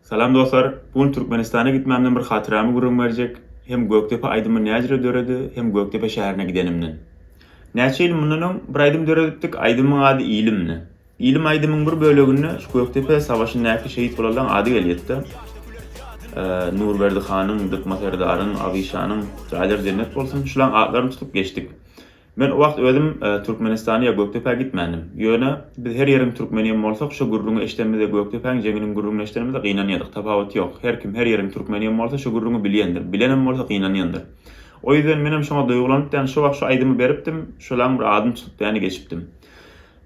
Salam dostlar! Bu gün Türkmenistana gitmämden bir hatyramy gürrüň berjek. Hem Gökdepe aýdymy näjüre döredi, hem Gökdepe şäherine gidenimden. Näçe ýyl mundan öň bir aýdym döredipdik, aýdymyň ady Ilimdi. Ilim aýdymyň bir böleginde şu Gökdepe savaşyndaky şehit bolanlaň ady gelýärdi. Nurberdi hanyň, Dykma serdaryň, Abyşanyň jaýlary jennet bolsun, şulaň atlaryny tutup geçdik. Men o wagt özüm Türkmenistana ýa Gökdepä gitmändim. Ýöne biz her ýeriň türkmeniem bolsak, şo gürrüňi eşdenimizde Gökdepäň jeňiniň gürrüňini eşdenimizde gynanýadyk. Tapawuty ýok. Her kim her ýeriň türkmeniem bolsa şo gürrüňi bilýändir. Bilenem bolsa gynanýandyr. O ýüzden menem şoňa duýgulanyp däni şo wagt şo aýdymy beripdim, şolaň bir adyny tutup däni geçipdim.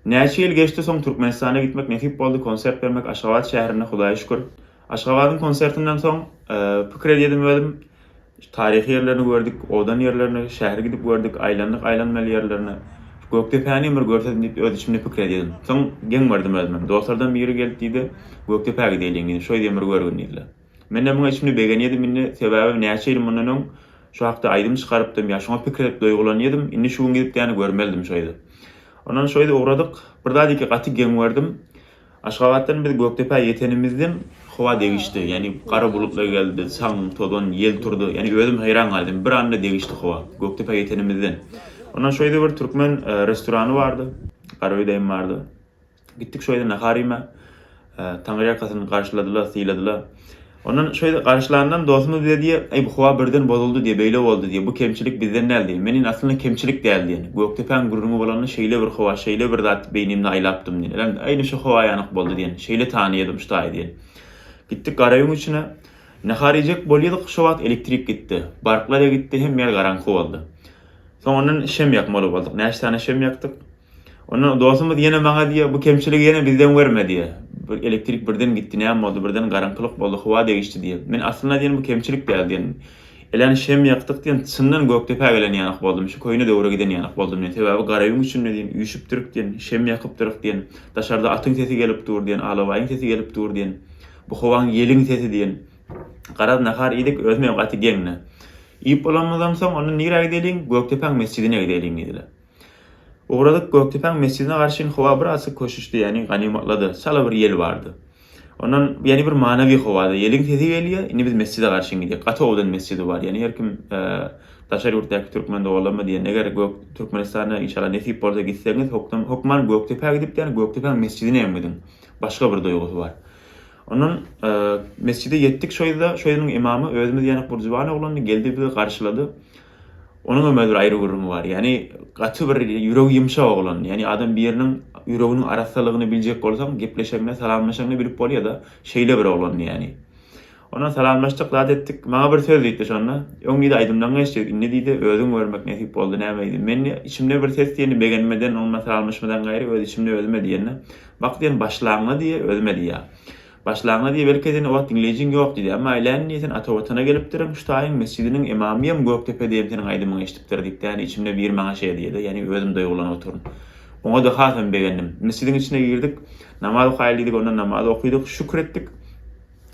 Näçe ýyl geçdi soň Türkmenistana gitmek nesip boldy konsert bermek Aşgabat şäherinde Hudaýa şükür. Aşgabadyň konsertinden soň pikir edýedim özüm taryhy ýerlerini gördük, owadan ýerlerini, şäheri gidip gördük, aýlandyk aýlanmaly ýerlerine. Gökdepäni bir görsedim diýip öz içimde pikir edýedim. Soň geň gördüm özümem. Dostlardan biri gelip diýdi, Gökdepä gideýliň diýdi, şo ýerem bir görgün diýdiler. Menem muňa içimde begenýedim indi, sebäbi näçe ýyl mundan öň şu hakda aýdym çykarypdym ýa şoňa pikir edip duýgulanýadym, indi şu gün gidip däni görmelidim şo ýeri. Ondan şo ýere ugradyk. Bir zat iki gaty geň gördüm. Aşgabatdan biz Gökdepä ýetenimizden howa degişdi. Ýagny gara bulutlar geldi, çaň, tozan, ýel turdy. Ýagny özüm haýran galdym. Bir anda degişdi howa. Gökdepä ýetenimizden. Ondan şo ýerde bir türkmen restorany bardy. Garaöý daýym bardy. Gitdik şo ýerde nahar iýmä. Taňryýalkasyn garşyladylar, syladylar. Ondan şo ýerde garşylandan dostumyz bize diýýär, Eý, bu howa birden bozuldy diýýär, beýle boldy diýýär, bu kemçilik bizden däl diýýär. Men indi aslynda kemçilik däl diýen. Gökdepäň gürrüňi bolanda şeýle bir howa, şeýle bir zat beýnimde aýlapdym diýen. Elem aýny şo howa ýanyk boldy diýen. Şeýle tanyýadym şu taýy diýen. Gitdik garaöýüň içine. Nahar iýjek bolýadyk, şo wagt elektrik gitdi. Barklar-a gitdi, hemme ýer garaňky boldy. Soň ondan şem ýakmaly bolduk. Näçe sany şem ýakdyk. Ondan dostumyz ýene maňa diýýär, bu kemçiligi ýene bizden görme diýýär. Bir elektrik birden gitdi, näme boldy, birden garaňkylyk boldy, howa degişdi diýýär. Men aslynda diýen bu kemçilik däl diýen. Elän şem ýakdyk diýen, çyndan Gökdepä gelen ýanak boldum, şu köýne döwre giden ýanak boldum diýen. Sebäbi garaöýüň içinde diýen, üýşüpdirik diýen, şem ýakypdyryk diýen, daşarda atyň sesi gelip dur diýen, alabaýyň sesi gelip dur diýen, bu howaň ýeliň sesi diýen. Garaz nahar iýdik, özümem gaty geňdi. Iýip bolanymyzdan soň, onda nirä gideliň, Gökdepäň mesjidine gideliň diýdiler. Ugradyk Gökdepäň mesjidine garşyn howa bir azjyk köşeşdi, ýagny ganymatlady, çala bir ýel bardy. Ondan ýagny bir manawy howada ýeliň sesi gelýär, indi biz mesjide garşyn gidýäk. Gaty owadan mesjidi bar, ýagny her kim daşary ýurtdaky türkmen doganlarymyz diýen, eger Gök Türkmenistana inşallah nesip bolsa gitseňiz, hokdan hökman Gökdepä gidip ýagny Gökdepäň mesjidine hem gidiň. Başga bir duýgusy bar. Ondan mesjide ýetdik şo ýylda, şo ýylyň imamy özümiz ýanak bir juwan oglandy, geldi bizi garşylady. Onuň hem öz bir aýry gürrüňi bar. Ýagny gaty bir ýüregi ýumşak oglan. Ýagny adam biriniň ýüreginiň arassalygyny biljek bolsaň, gepleşeňde, salamlaşaňda bilip bolýa-da. Şeýle bir oglandy ýagny. Ondan salamlaşdyk, zat etdik. Maňa bir söz diýdi şonda. Öň diýdi aýdymdan geçdik, indi diýdi özüň görmek nesip boldy näme diýdi. Men içimde bir ses diýeni begenmeden, ondan salamlaşmadan gaýry öz içimde özüme diýende. Bak diýen başlaňda diýe özüme diýýä. Başlaňda diýe belki sen o wagt diňleýjiň ýok diýdi. Emma iläni diýe sen ata watana gelipdiriň, şu taýyň mesjidiniň ymamyam Gökdepe diýem seniň aýdymyňy eşidipdir diýipdi. Ýani içimde biri maňa şeýle diýedi. Ýani özüm duýgulanyp otyryn. Oňa-da hasam begendim. Mesjidiň içine girdik. Namaz okaýaly diýdik, ondan namaz okydyk, şükür etdik.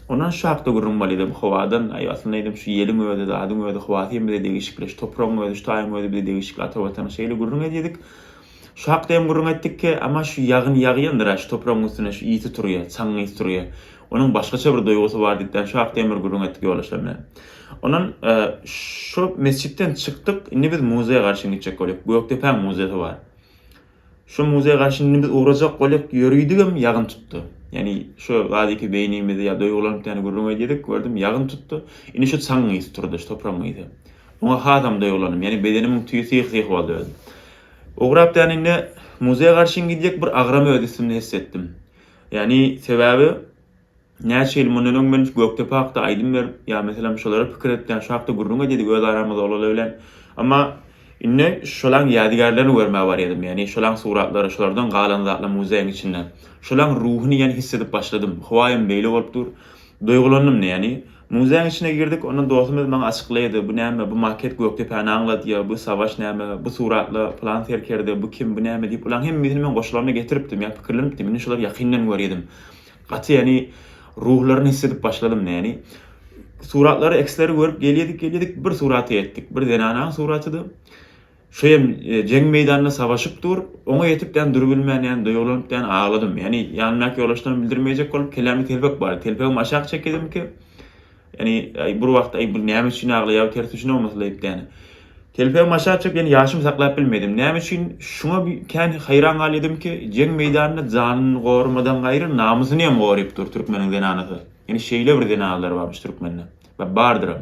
Ondan şu hakda gürrüň bolýady bu howadan. Aý aslynda diýdim şu ýeliň özi, zadyň özi, howasy hem bize degişikli, şu topragyň özi, şu taýyň özi bize degişikli ata watanyň şeýle gürrüň edýedik. Şu hakda hem gürrüň etdik ki, emma şu ýagyn ýagýandyr-a şu topragyň üstüne şu ysy turýa, çaňyň ysy turýa. Onuň başgaça bir duýgusy bar diýip, şu hakda hem bir gürrüň etdik ýoldaşlar bilen. Ondan şu mesjitden çykdyk, indi biz muzeýe garşy gitjek bolýak. Gökdepäň muzeýsi bar. Şu muzeýe garşy indi biz ugrajak bolýak, ýöridigem ýagyn tutdy. Ýagny şu gazyky beýnimizi ýa duýgulanyp ýagny gürrüň edýärdik, gördüm ýagyn tutdy. Indi şu çaňyň ysy turdy, şu topragyň ysy. Oňa hasam duýgulandym. Ýagny bedenimiň tüýi syh-syh boldy özüm. Ugrap däl indi muzeýe garşyn gidjek bir agramy öz üstümde his etdim. Ýagny sebäbi näçe ýyl mundan öň men Gökdepe hakda aýdym berip, ýa meselem şolara pikir edip, ýa şu hakda gürrüň edýärdik öz aramyzda olarlar bilen. Emma indi şolaň ýadygärlerini görmäge barýardym. Ýagny şolaň suratlary, şolardan galan zatlar muzeýiň içinde. Şolaň ruhuny ýagny his edip başladym. Howa hem beýle bolup dur. Duýgulandym ýagny. Muzeýiň içine girdik, onda dostum öz maňa açyklaýdy, bu näme, bu maket Gökdepäni aňladýar, bu savaş näme, bu suratla pylan serkerde, bu kim, bu näme diýip, bulaň hemmesini men goşularynda getiripdim, ýa pikirlenipdim, indi şolary ýakyndan görýärdim. Gaty ýagny ruhlaryny hissedip başladym ýagny. Suratlary, eksleri görüp gelýärdik, gelýärdik, bir surata ýetdik. Bir zenanaň suratydy. Şu hem jeň meýdanynda savaşyp dur, oňa ýetip dän durubilmän ýani duýgulanyp dän agladym. Ýani ýanymdaky ýoldaşlaryma bildirmejek bolup kellämde telpek bardy. Telpegimi aşak çekdim ki, ýani aý bir wagt aý bu näme üçin aglaýar ters düşünemosla diýip däni. Telpegimi aşak çekip ýani ýaşymy saklap bilmedim. Näme üçin şuňa bir kän haýran galýadym ki, jeň meýdanynda janyny goramadan gaýry namysyny hem goryp dur türkmeniň zenanasy. Ýani şeýle bir zenanlar barmyş türkmende. We bardyram.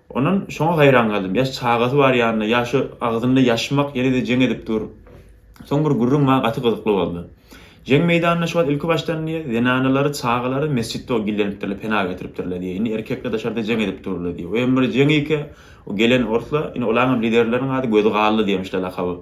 Ondan şoňa haýran galdym. Ýaş çagasy bar ýanynda, ýa şu agzynda ýaşmak, ýene-de jeň edip dur. Soň bir gürrüň maňa gaty gyzykly boldy. Jeň meýdanynda şu wagt ilki başdan diýýär, zenanalary, çagalary mesjitde gizlenipdirler, pena getiripdirler diýýär. Indi erkekler daşarda jeň edip durlar diýýär. O hem bir jeň ike, o gelen orslar, indi olaňam liderleriniň ady Gözi gally diýmişler lakaby.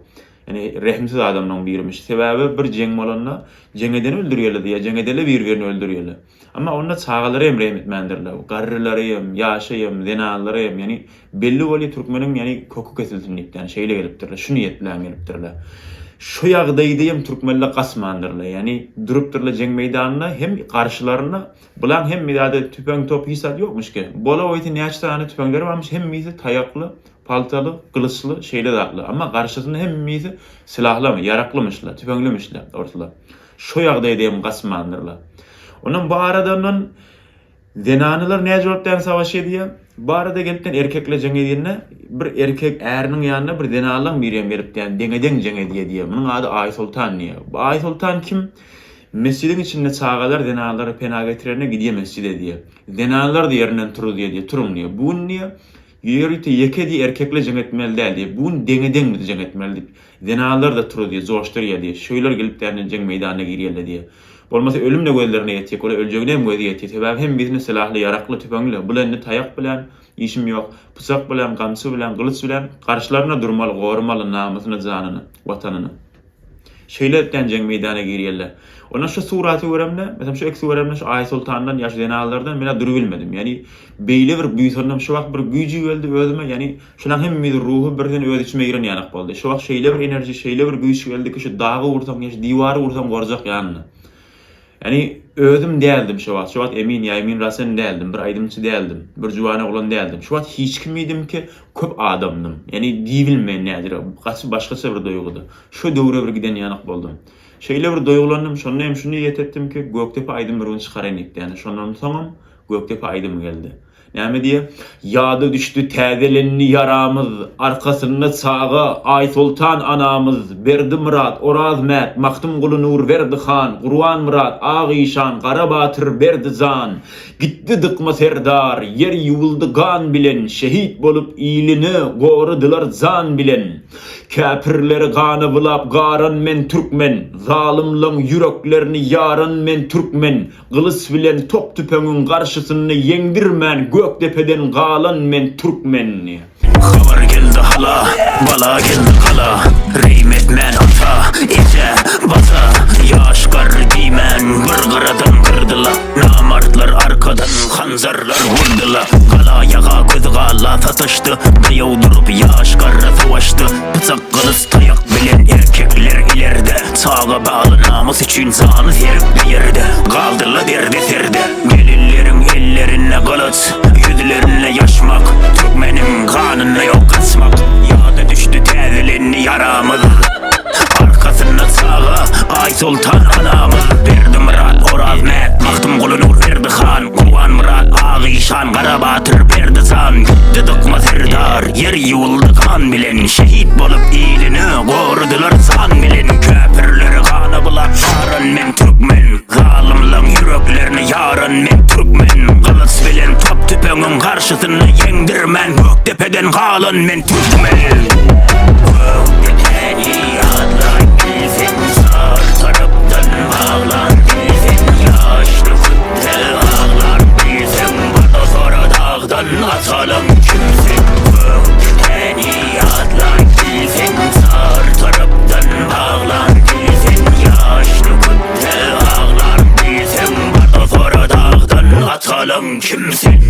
Ýani rehimsiz adamlaryň birimiş. Sebäbi bir jeň bolanda, jeň edeni öldürýärler diýýär, jeň edeli bir-birini öldürýärler. Emma onda çagalara hem rehim etmändirler. Garrylary hem, ýaşy hem, zenanlary hem, ýagny belli bolýar türkmeniň ýagny köki kesilsin diýip, ýagny şeýle gelipdirler, şu niýet bilen gelipdirler. Şu ýagdaýda hem türkmenler gaçmandyrlar. Ýagny durupdyrlar jeň meýdanynda hem garşylarynda bulaň hemme zady tüpeň, top hiç zat ýokmuş ki. Bola bolsa näçe sany tüpeňleri barmyş, hemmesi taýakly, paltaly, gylyçly, şeýle zatly. Emma garşysynda hemmesi silahlamy, ýaraklymyşlar, tüpeňlimişler orslar. Şo ýagdaýda hem gaçmandyrlar. Ondan bu aradandan zenanylar näce bolup däni savaş edýär? Bu arada gelipden erkekler jeň edýände bir erkek äriniň ýanyna bir zenanlaň biri hem gelip däni deňe-deň jeň edýär diýýär. Munuň ady Aýsoltan diýýär. Bu Aýsoltan kim? Mesjidiň içinde çagalar zenanlara pena getirende gidýär mesjide diýýär. Zenanlar-da ýerinden turuzýar diýýär. Turuň diýýär. Bu gün diýýär, ýörite ýeke diýýär erkekler jeň etmeli däl diýýär. Bu gün deňe-deň biz jeň etmeli diýip. Zenanlar-da turuzýar, joşdurýar diýýär. Şöýler gelip dänden jeň meýdanyna girýärler diýýär. Bolmasa ölüm-de gözlerine ýetjek, olar öljegine hem gözi ýetýär. Sebäbi hemmesinde silahly, ýarakly, tüpeňli. Bul indi taýak bilen, işim ýok, pyçak bilen, gamçy bilen, gylyç bilen garşylaryna durmaly, goramaly namysyny, janyny, watanyny. Şeýle etýän jeň meýdana girýärler. Ondan şu suraty göremde, meselem şu eksi göremde şu Aýsoltandan ýa şu zenanlardan men-ä durubilmedim. Ýagny beýle bir buýsandym, şu wagt bir güýji geldi özüme, ýagny Şulaň hemmesi ruhy birden öz içime giren ýanak boldy. Şo wagt şeýle bir enerji, şeýle bir güýç geldi ki, şu dagy ursaň ýa şu diwary ursaň gorjak ýanyna. Ýani özüm däldim şo wagt. Şo wagt Emin ýa Emin Rasen däldim, bir aýdymçy däldim, bir juwan oglan däldim. Şo wagt hiç kim idim ki, köp adamdym. Ýani diýibilmeýän nädire, gaty başgaça bir duýgudy. Şo döwre bir giden ýanak boldum. Şeýle bir duýgulandym, şonda hem şu niýet etdim ki, Gökdepe aýdym bir gün çykaraýyn diýip. Ýani şondan soňam Gökdepe aýdymy geldi. Näme diýýär? Ýada düşdi täzelendi ýaramyz, Arkasynda çaga, Aýsoltan anamyz, Berdimyrat, Orazmät, Magtymguly Nurberdi han, Gurbanmyrat, Ak işan, Gara batyr Berdi jan. Gitdi Dykma serdar, ýer ýuwuldy gan bilen, Şehit bolup ilini goradylar jan bilen. Käpirleri gana bulap garan men türkmen, Zalymlaň ýüreklerini ýaran men türkmen, Gylyç bilen top-tüpeňiň garşysynda ýeňdirmän Gökdepeden galan men türkmen. Habar geldi hala, bala geldi gala Reým etmän ata, eje, bata Ýaş garry diýmän bir gyradan gyrdyla Namartlar arkadan hanjarlar urdyla Gala ýaga gözi gala sataşdy Daýaw durup ýaş garra savaşdy Pyçak gylyç taýak bilen erkekler ilerde Çaga bagly namys üçin jany serip bir ýerde Galdyla derde serde Gelinleriň ellerinde gylyç Ýüzlerinde ýaşmak Türkmeniň ganynda ýok gaçmak Ýada düşdi täzelendi ýaramyz Arkasynda çaga Aýsoltan anamyz Berdimyrat Orazmät Magtymguly Nurberdi han Gurbanmyrat Ak işan Garabatyr Berdi jan Gitdi Dykma serdar Ýer ýuwuldy gan bilen Şehit bolup ilini Goradylar jan bilen Käpirleri gana bulap garan men türkmen Zalymlaň ýüreklerini ýaran men türkmen Gylyç bilen top tüpeňiň garşysynda ýeňdirmän Gökdepeden galan men türkmen Gökdepäni ýatlan bilseň Çar tarapdan baglan bilseň Ýaş döküp-de aglan bilseň Bada sora dagdan atalan kimsen Gökdepäni ýatlan bilseň Çar tarapdan baglan bilseň Ýaş döküp-de aglan bilseň Bada sora dagdan atalan kimsen.